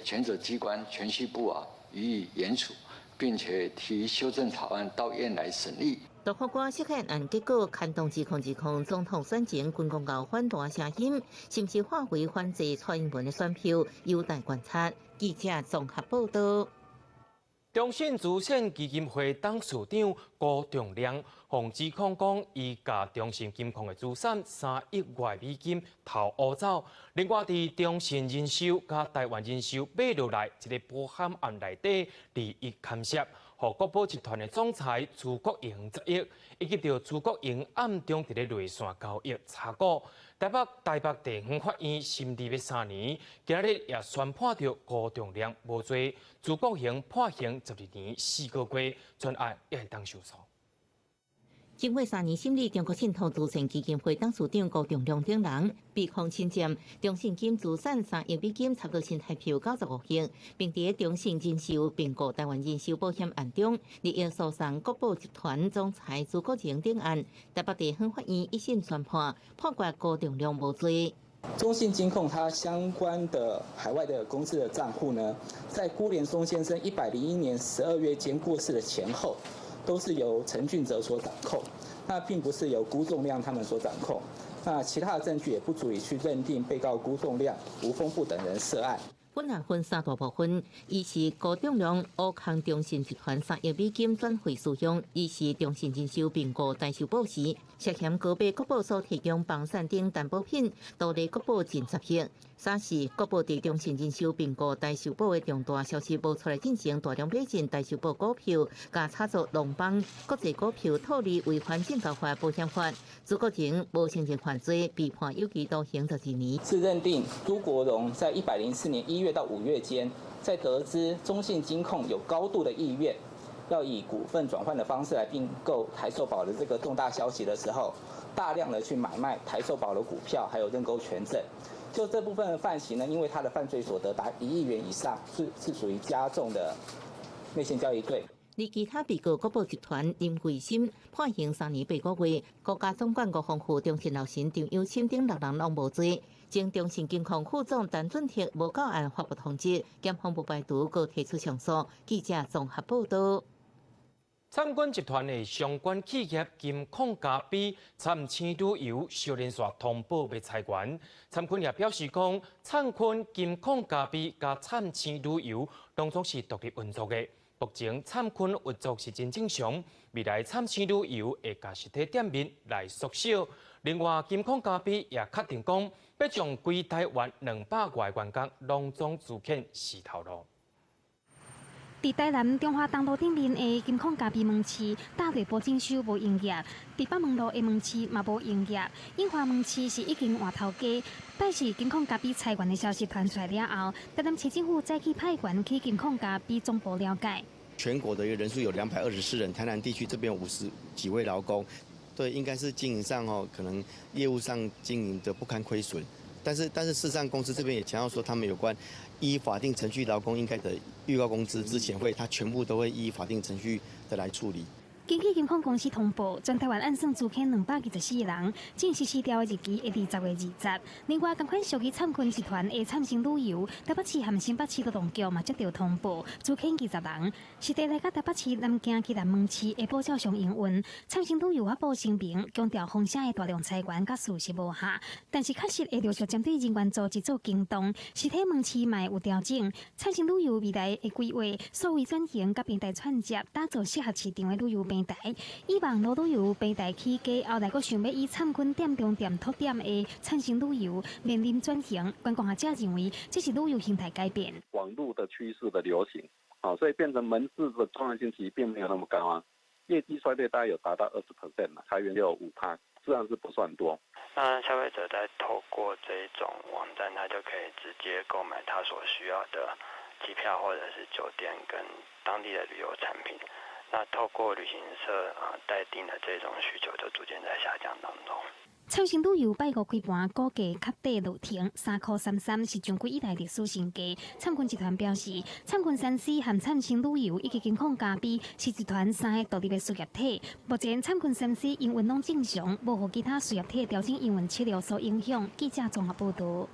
權責機關銓敘部予以研處，並且提修正草案到院來審議。大法官釋憲案結果，牽動2020總統選前軍公教反彈聲音，是毋是化為反制蔡英文的選票，有待觀察。記者綜合報道。中信慈善基金會董事長辜仲諒，予指控講，伊共中信金控的資產3億外美金偷烏走。另外，佇中信人壽佮台灣人壽買落來一个保險案內底利益牽涉，予國寶集團的總裁朱國榮10億，以及著朱國榮暗中佇咧內線交易炒股。台北地方法院審理欲3年，今仔日也宣判著辜仲諒無罪，朱國榮判刑12年4個月，全案也會當上訴。經過3年審理，中國信託慈善基金會董事長辜仲諒等人被控侵佔中信金資產3億美金，差不多新台幣95億，並佇中信人壽併購台灣人壽保險案中，利益輸送國寶集團總裁朱國榮等案，台北地方法院一審宣判，判決辜仲諒無罪。中信金控它相關的海外的公司的賬戶呢，在辜濂松先生101年12月間過世的前後，都是由陳俊哲所掌控，那並不是由辜仲諒他們所掌控。那其他的證據也不足以去認定被告辜仲諒、吳豐富等人涉案。本案分三大部分，一是辜仲諒烏空中信集團3億美金轉匯使用；二是中信人壽併購台壽保時，涉嫌購買國寶所提供房產等擔保品，盜利國寶近10億；三是國寶佇中信人壽併購台壽保的重大消息無出來進前，大量買進台壽保股票，佮炒作龍邦國際股票套利違反證交法、保險法。朱國榮無承認犯罪，被判有期徒刑12年。是認定朱國榮在104年1月到5月間，在得知中信金控有高度的意願，要以股份轉換的方式來併購台壽保的這個重大消息的時候，大量的去買賣台壽保的股票，還有認購權證。就這部分的犯行呢，因為他的犯罪所得達1億元以上，是屬於加重的內線交易罪。而其他被告國寶集團林桂森判刑3年8個月，國家總管吳豐富、中信老神張有清等六人攏無罪。前中信金控副總陳俊哲無到案發布通緝，檢方不排除閣提出上訴。記者綜合報道。燦坤集團的相關企業金礦咖啡、燦星旅遊相連紲通報欲裁員。燦坤也表示講，燦坤金礦咖啡佮燦星旅遊攏總是獨立運作的。目前燦坤運作是真正常，未來燦星旅遊會共實體店面來縮小。另外，金礦咖啡也確定講，欲將規台灣200外員工攏總資遣死頭路。佇台南中華東路頂面的金礦咖啡門市，大內埔整修無營業；佇北門路的門市嘛無營業。永華門市是已經換頭家。但是金礦咖啡裁員的消息傳出來了後，台南市政府早起派員去金礦咖啡總部了解。全國的一個人數有224人，台南地區這邊50幾位勞工，對，應該是經營上哦，可能業務上經營的不堪虧損。但是事實上，公司這邊也強調說，他們有關依法定程序勞工應該的預告工資、資遣費，他全部都會依法定程序的來處理。根據金礦公司通報，全台灣按算資遣224人，正式辭掉的日期會佇10月20。另外，仝款屬於燦坤集團的燦星旅遊，台北市和新北市勞動局嘛接著通報，資遣20人。實地來到台北市南京基南門市下晡照常營運。燦星旅遊發布聲明，強調風聲的大量裁員佮事實無合，但是確實會陸續針對人員組織做更動，實體門市嘛會有調整。燦星旅遊未來的規劃，數位轉型佮平台串接，打造適合市場的旅遊平台。以網路旅遊平台起家，後來閣想欲以燦坤店中店拓點的燦星旅遊面臨轉型。觀光學者認為，這是旅遊形態改變。網路的趨勢的流行，啊，所以變成門市的重要性其實並沒有那麼高啊。業績衰退大概有達到20% 了，裁員有5%，自然是不算多。那消費者在透過這種網站，他就可以直接購買他所需要的機票或者是酒店跟當地的旅遊產品。那透過旅行社啊代訂的這種需求就逐漸在下降當中。燦星旅遊拜五開盤，股價較底落停3塊33，是上季以來歷史新低。燦坤集團表示，燦坤3C 和燦星旅遊以及金礦咖啡是集團三个獨立的事業體。目前燦坤3C 營運攏正常，無予其他事業體調整營運策略所影響。記者綜合報導。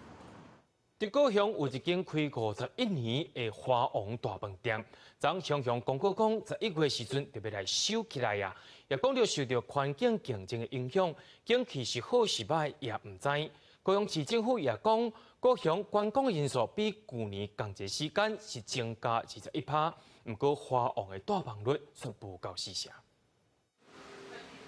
佇高雄有一間開51年的華王大飯店，昨向向公告講，11月時陣就欲來收起來啊！也講著受著環境競爭的影響，景氣是好是䆀也毋知。高雄市政府也講，高雄觀光人數比舊年仝一個時間是增加21%，毋過華王的大房率卻無夠四成。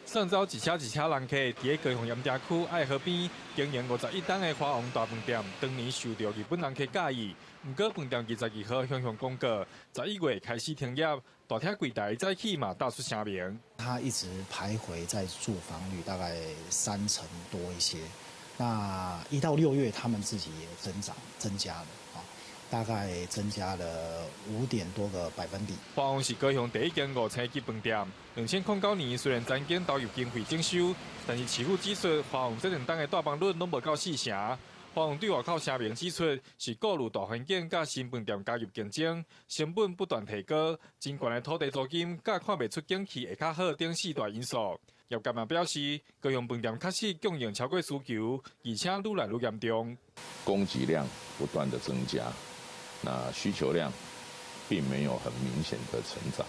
上晝一車一車人客佇咧高雄鹽埕區愛河邊經營51冬的華王大飯店，當年受著日本人客佮意。毋過飯店22號向向公告，11月開始停業，大廳櫃台早起嘛打出聲明。他一直徘徊在住房率大概3成多一些。那1到6月，他們自己也增長增加了啊，大概增加了5點多個百分比。華王是高雄第一間五星級飯店。2009年雖然曾經投入經費整修，但是市府指出，華王這兩冬的大房率攏無夠四成。華王對外口聲明指出，是顧慮大環境佮新飯店加入競爭，成本不斷提高，真懸的土地租金佮看袂出景氣會較好等四大因素。業界嘛表示，高雄飯店確實供應超過需求，而且愈來愈嚴重。供給量不斷的增加，那需求量並沒有很明顯的成長，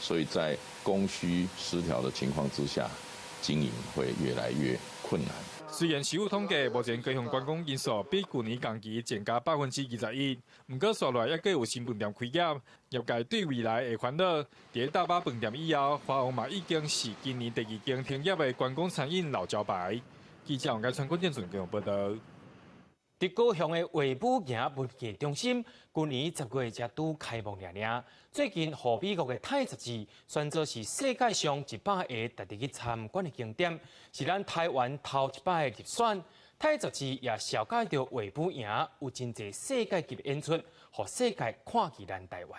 所以在供需失調的情況之下，經營會越來越困難。雖然市府統計，目前高雄觀光人數比舊年同期增加21%，毋過紲落來猶閣有新飯店開業，業界對未來會煩惱。佇大巴飯店以後，華王嘛已經是今年第二間停業的觀光餐飲老招牌。記者王家川、郭建順高雄報導。佇高雄的衛武營文藝中心，舊年10月才拄開幕爾爾。最近，予美國的《泰雜誌》選做是世界上100個值得去參觀的景點，是咱台灣頭一擺入選。《泰雜誌》也紹介著衛武營有真濟世界級演出，予世界看見咱台灣。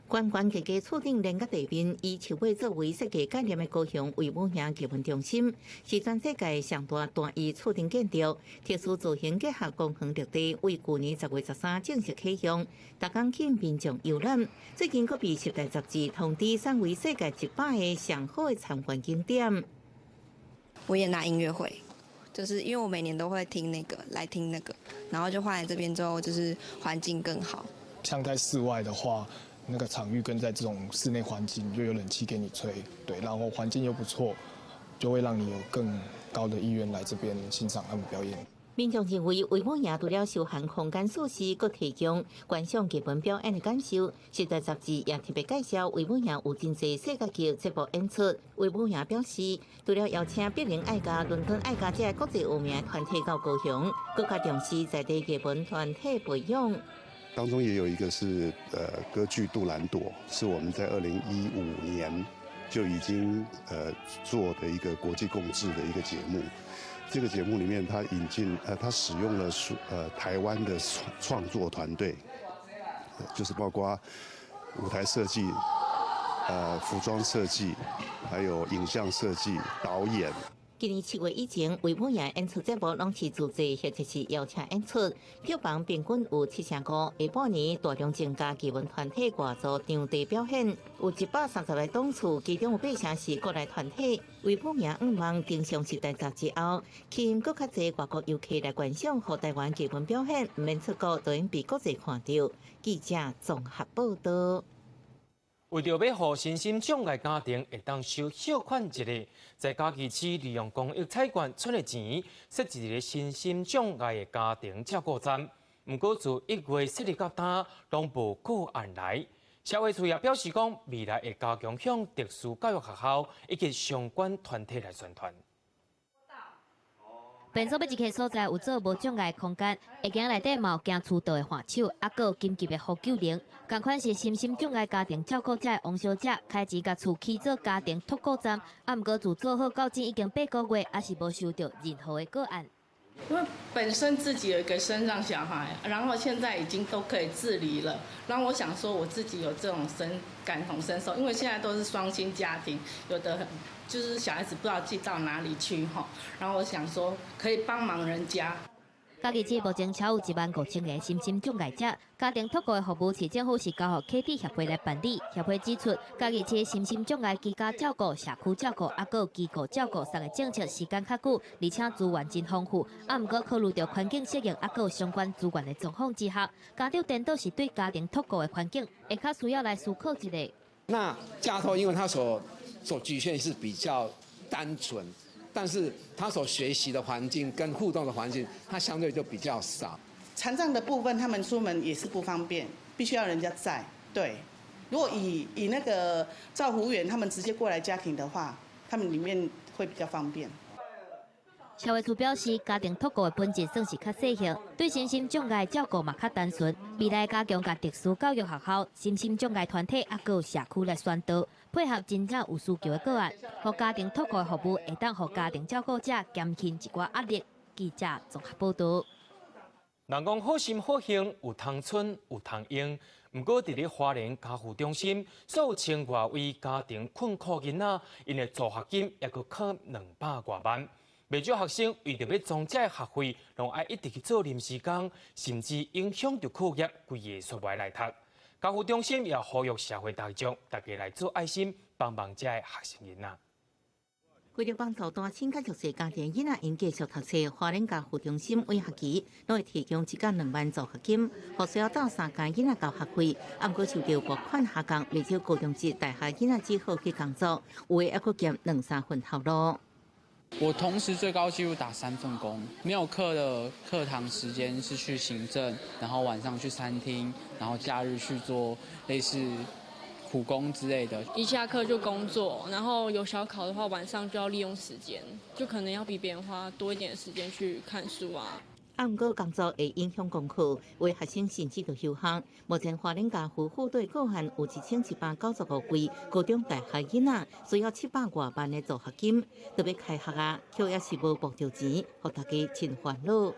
懸懸低低厝頂連佮地面，以樹尾作為設計概念的高雄衛武營藝文中心，是全世界上大單一厝頂建築，特殊造型結合公園綠地，為舊年10月13正式啟用，逐工吸引民眾遊覽。最近閣被《時代》雜誌通知選為世界100個上好的參觀景點。維也納音樂會，就是因為我每年都會聽那個，來聽那個，然後就換來這邊之後，就是環境更好。像在室外的話，那個場域跟在這種室內環境又有冷氣給你吹，對，然後環境又不錯，就會讓你有更高的意願來這邊欣賞他們表演。民眾認為衛武營除了休閒空間設施，閣提供觀賞藝文表演的感受。時代雜誌也特別介紹衛武營有真濟世界級節目演出。衛武營表示，除了邀請柏林愛樂、倫敦愛樂這个國際有名團體到高雄，閣較重視在地藝文團體培養。當中也有一個是歌劇《杜蘭朵》，是我們在2015年就已經做的一個國際共製的一個節目。這個節目裡面，他引進他使用了台灣的創作團隊，就是包括舞台設計、服裝設計，還有影像設計、導演。今年7月以前，衛武營演出節目攏是自製或者是邀請演出，票房平均有7成5。下半年大量增加藝文團體外租場地表演，有130個檔次，其中有8成是國內團體。衛武營向望登上時代雜誌後，吸引閣較濟外國遊客來觀賞，予台灣藝文表演，毋免出國，都會被國際看著。記者綜合報道。為著欲予身心障礙家庭會當收小款一下，在嘉義市利用公益彩券存的錢，設置一个身心障礙的家庭照顧站。毋過自1月設立到今，攏無個案來。社會處也表示講，未來會加強向特殊教育學校以及相關團體來宣傳。便所欲入去所在有做無障礙空間，下間內底嘛有行廚道的扶手，抑閣有緊急的呼救鈴。仝款是身心障礙家庭照顧者的王小姐，開錢共厝起做家庭託顧站，啊，毋過自做好到今已經8個月，猶是無收著任何的個案。因為本身自己有一個身障小孩，然後現在已經都可以自理了。然後我想說，我自己有這種身感同身受，因為現在都是雙親家庭，有的很就是小孩子不知道寄到哪裡去哈。然後我想說，可以幫忙人家。嘉義市目前超有1萬5千個身心障礙者，家庭託顧的服務市政府是交予啟智協會來辦理。協會指出，嘉義市身心障礙居家照顧、社區照顧，抑閣有機構照顧三个政策時間較久，而且資源真豐富。啊，毋過考慮著環境適應，抑閣有相關資源的狀況之下，家長顛倒是對家庭託顧的環境會較需要來思考一下。那家託，因為他所局限是比較單純。但是他所學習的環境跟互動的環境，他相對就比較少。殘障的部分，他們出門也是不方便，必須要人家載。對，如果以那個照護員他們直接過來家庭的話，他們裡面會比較方便。社會處表示，家庭託顧的本質算是較細型，對身心障礙照顧嘛較單純。未來加強共特殊教育學校、身心障礙團體，抑閣有社區來宣導，配合真正有需求的個案，予家庭託顧的服務會當予家庭照顧者減輕一寡壓力。記者綜合報導。人講好心好行有通賰有通用，毋過佇咧花蓮家扶中心，所有千外位家庭困苦囡仔，𪜶的助學金猶閣欠200外萬。袂少學生為著欲裝這个學費，攏愛一直去做臨時工，甚至影響著課業，規个煞無愛來讀。家扶中心也呼籲社會大眾，大家來做愛心，幫忙這个學生囡仔。為著幫助單親佮弱勢家庭囡仔𪜶繼續讀冊，花蓮家扶中心每學期攏會提供一到2萬助學金，予需要鬥相共囡仔交學費。毋過受著撥款下降，袂少高中職大學囡仔只好去工作，有的猶閣兼兩三份頭路。我同時最高紀錄打3份工，沒有課的課堂時間是去行政，然後晚上去餐廳，然後假日去做類似苦工之類的。一下課就工作，然後有小考的話，晚上就要利用時間，就可能要比別人花多一點時間去看書啊。啊，毋過工作會影響功課，有的學生甚至就休學。目前花蓮家扶戶對個案有1795位高中大學囡仔，需要700外萬的助學金，著欲開學啊，卻猶是無募著錢，予大家真煩惱。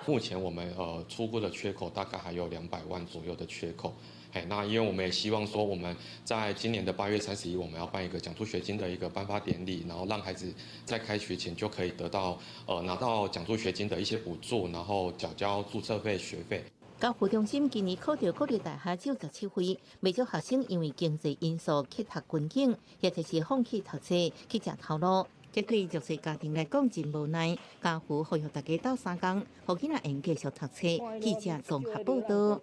目前我們初估的缺口大概還有200萬左右的缺口。哎，那因為我們也希望說，我們在今年的8月31，我們要辦一個獎助學金的一個頒發典禮，然後讓孩子在開學前就可以得到拿到獎助學金的一些補助，然後繳交注冊費、學費。家扶中心今年考著國立大學只有17位，袂少學生因為經濟因素去讀軍警，或者是放棄讀冊去食頭路。這對弱勢家庭來講真無奈。家扶呼籲大家鬥相共，予囡仔會繼續讀冊。記者綜合報道。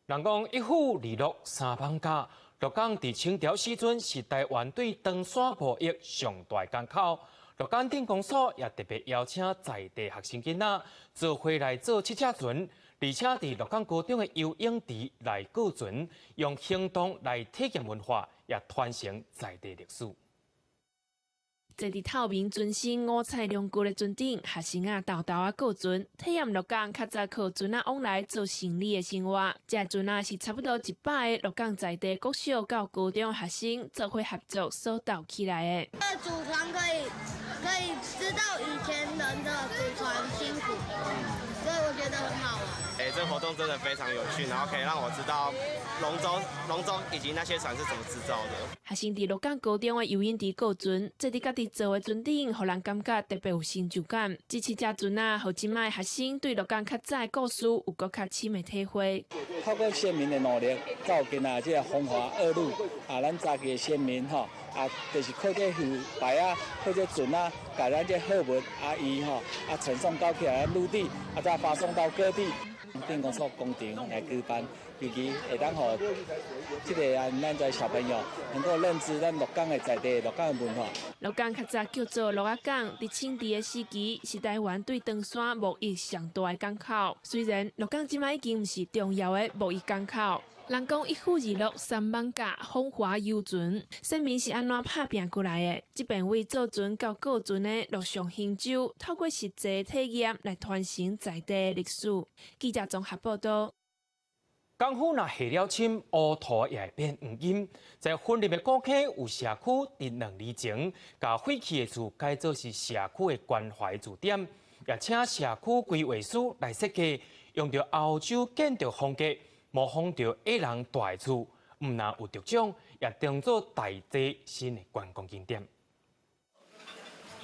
人講一府二鹿三艋舺，鹿港佇清朝時陣是台灣對長山貿易上大港口。鹿港鎮公所也特別邀請在地學生囡仔做伙來做七隻船，而且佇鹿港高中的游泳池來過船，用行動來體驗文化，也傳承在地歷史。坐佇透明船身五彩龍具的船頂，學生仔沓沓仔過船，體驗鹿港較早靠船仔往來做生理的生活。這船仔是差不多100个鹿港在地國小到高中學生做伙合作所鬥起來的。這祖船可以知道以前人的祖船辛苦，所以我覺得很好玩。欸，這個活動真的非常有趣，然後可以讓我知道龍舟以及那些船是怎麼製造的。學生佇鹿港高中的游泳池過船，坐佇家己做的船頂，予人感覺特別有成就感。這七隻船仔，予這擺學生對鹿港較早的故事有閣較深的體會。透過先民的努力，到今仔這個風華二路啊，咱早期的先民吼啊，就是靠這魚排仔，靠這船仔，共咱這貨物啊伊吼啊傳送到起來陸地，啊再發送到各地。鎮公所工程來舉辦，尤其會當予這个啊，咱這小朋友能夠認知咱鹿港的在地鹿港的文化。鹿港較早叫做鹿仔港，佇清治的時期是台灣對長山貿易上大的港口。雖然鹿港這擺已經毋是重要的貿易港口，人講一府二鹿三艋舺，風華遊船，先民是按怎拍拚過來的？這遍為造船到過船的陸上行舟，透過實際體驗來傳承在地的歷史。記者綜合報道。功夫若下了深，烏塗也會變黃金。在雲林的古坑有社區，佇2年前，共廢棄的厝改做是社區的關懷據點，也請社區規劃師來設計，用著歐洲建築風格，模仿著矮人蹛的厝，毋但有得獎，也當做大濟新的觀光景點。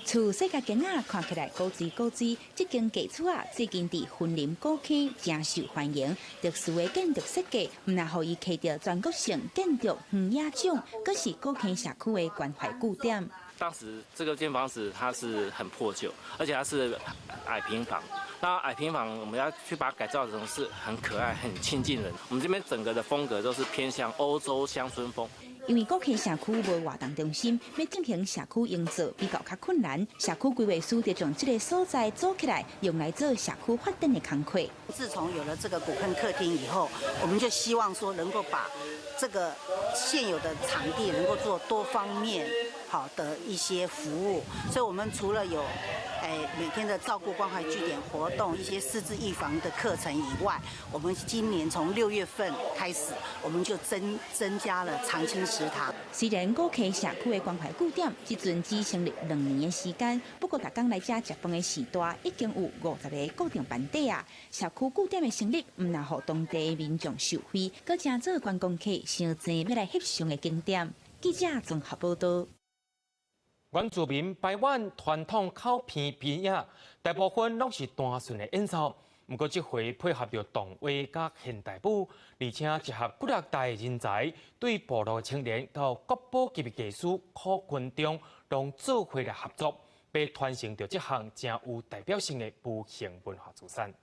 厝細甲間仔看起來古錐古錐，這間舊厝仔，最近佇雲林古坑誠受歡迎。特殊的建築設計，毋但予伊摕著全國性建築園野獎，閣是古坑社區的關懷據點。當時這個間房子它是很破舊，而且它是矮平房。那矮平房我們要去把它改造成是很可愛、很親近人。我們這邊整個的風格都是偏向歐洲鄉村風。因為古坑社區無活動中心，欲進行社區營造比較較困難。社區規劃師就將這个所在租起來，用來做社區發展的工課。自從有了這個古坑客廳以後，我們就希望說能夠把這個現有的場地能夠做多方面好的一些服務。所以，我們除了有每天的照顧關懷據點活動、一些失智預防的課程以外，我們今年從6月份開始，我們就增加了長青食堂。雖然古坑社區的關懷據點，這陣只成立2年的時間，不過逐工來遮食飯的時段已經有50个固定班底啊。社區據點的成立，毋但予當地民眾受惠，閣成做觀光客傷濟欲來翕相的景點。記者綜合報道。原住民排灣傳統口鼻皮影，大部分攏是單純的演奏。毋過這回配合著動畫佮現代舞，而且結合幾若代人才，對部落青年到國寶級的藝師柯群中，攏做伙來合作，欲傳承著這項誠有代表性的無形文化資產。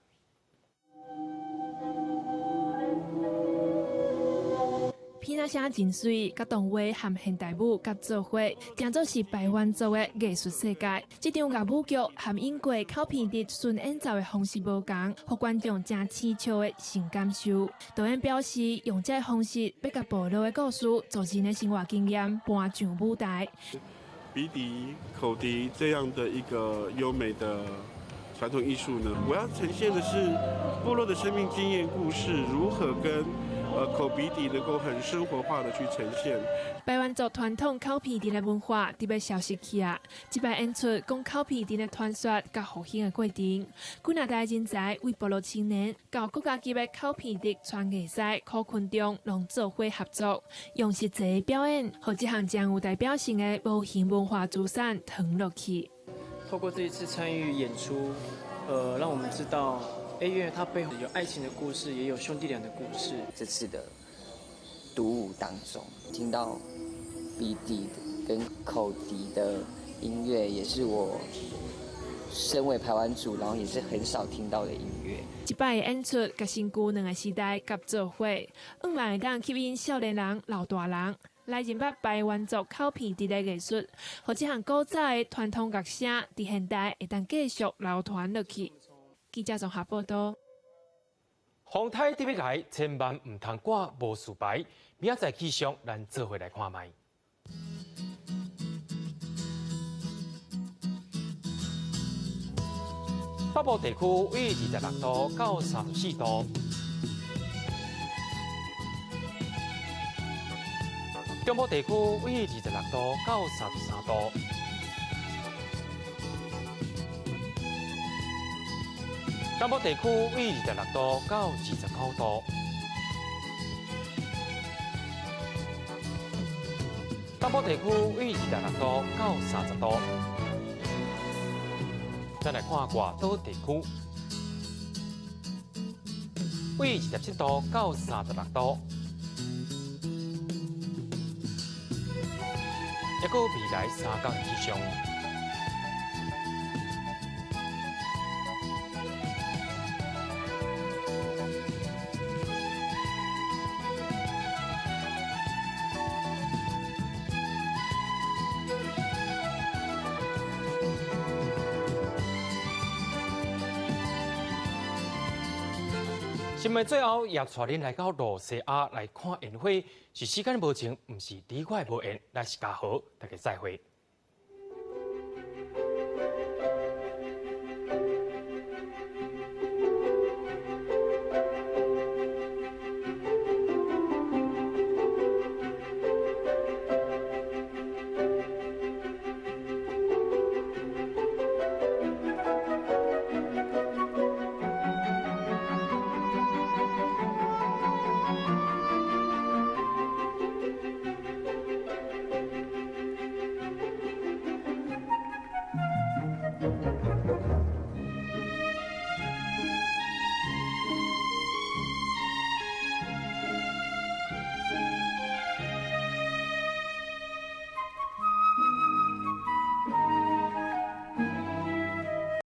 片仔聲真媠，佮動畫和現代舞佮做伙，成做是排灣族的藝術世界。這場樂舞劇和英國口鼻笛純演奏的方式無仝，予觀眾誠蹊蹺的新感受。導演表示，用這个方式，欲共部落的故事、族人的生活經驗搬上舞台。鼻笛、口笛這樣的一個優美的傳統藝術呢，我要呈現的是部落的生命經驗故事，如何跟口鼻笛能夠很生活化的去呈現。排灣族傳統口鼻笛的文化佇欲消失去啊！這擺演出講口鼻笛的傳說佮復興的過程，幾若代人才為部落青年到國家級的口鼻笛傳藝師柯坤中攏做伙合作，用實際表演，予這項誠有代表性的無形文化資產傳落去。透過這一次參與演出，讓我們知道，哎，原來他背後有愛情的故事，也有兄弟倆的故事。這次的獨舞當中，聽到鼻笛跟口笛的音樂，也是我身為排灣族，然後也是很少聽到的音樂。這擺的演出，共身軀兩个時代佮做伙，向望會當吸引少年人、老大人。來認捌排灣族口鼻笛的藝術，予這項古早的傳統樂聲，佇現代會當繼續流傳落去。記者綜合報道。風颱特欲來，千萬毋通掛無事牌。明仔載氣象，咱做伙來看覓。北部地區為26度到34度，中部地區為26度到33度，南部地區為26度到29度，東部地區為26度到30度。再來看外島地區，為27度到36度，抑閣未來三工氣象。新聞最後也帶恁來到露西亞來看煙花，是時間無情，毋是你我無緣，咱是家豪，大家再會。